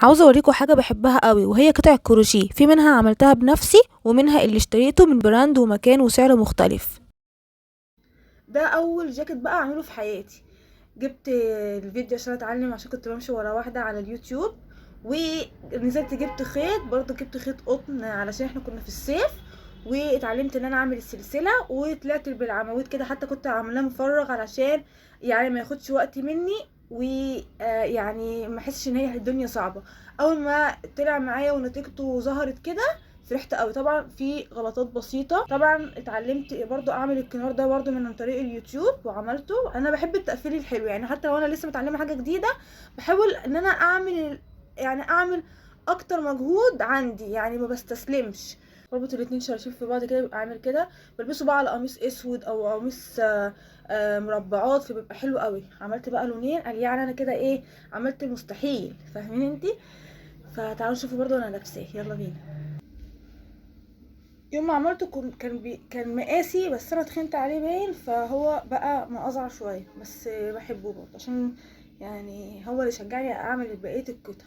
عاوزه اوريكم حاجة بحبها قوي، وهي قطع الكروشيه. في منها عملتها بنفسي ومنها اللي اشتريته من brand ومكان وسعر مختلف. ده اول جاكيت بقى اعمله في حياتي. جبت الفيديو عشان اتعلم، عشان كنت بمشي ورا واحدة على اليوتيوب، ونزلت جبت خيط، برضو جبت خيط قطن علشان احنا كنا في الصيف، واتعلمت ان انا اعمل السلسلة وطلعت بالعواميد كده، حتى كنت عاملاه مفرغ علشان يعني ما ياخدش وقت مني، ويعني ما احسش ان هي الدنيا صعبة. اول ما طلع معايا ونتيجته ظهرت كده فرحت قوي. طبعا في غلطات بسيطة، طبعا اتعلمت برضو اعمل الكنار ده برضو من طريق اليوتيوب وعملته. انا بحب التقفيل الحلو، يعني حتى لو انا لسه متعلمة حاجة جديدة بحاول ان انا اعمل، يعني اعمل اكتر مجهود عندي، يعني ما بستسلمش. بربط الاتنين شراشيب في بعض كده بيبقى عامل كده. بلبسه بقى على قميص اسود او قميص مربعات، فبيبقى حلو قوي. عملت بقى لونين، قال يعني انا كده ايه، عملت المستحيل، فاهمين انتي؟ فتعالوا شوفوا برضو انا لابساه، يلا بينا. يوم ما عملته كان مقاسي، بس انا تخنت عليه باين، فهو بقى مقزع شوية، بس بحبه برضه عشان يعني هو اللي شجعني اعمل بقية القطع.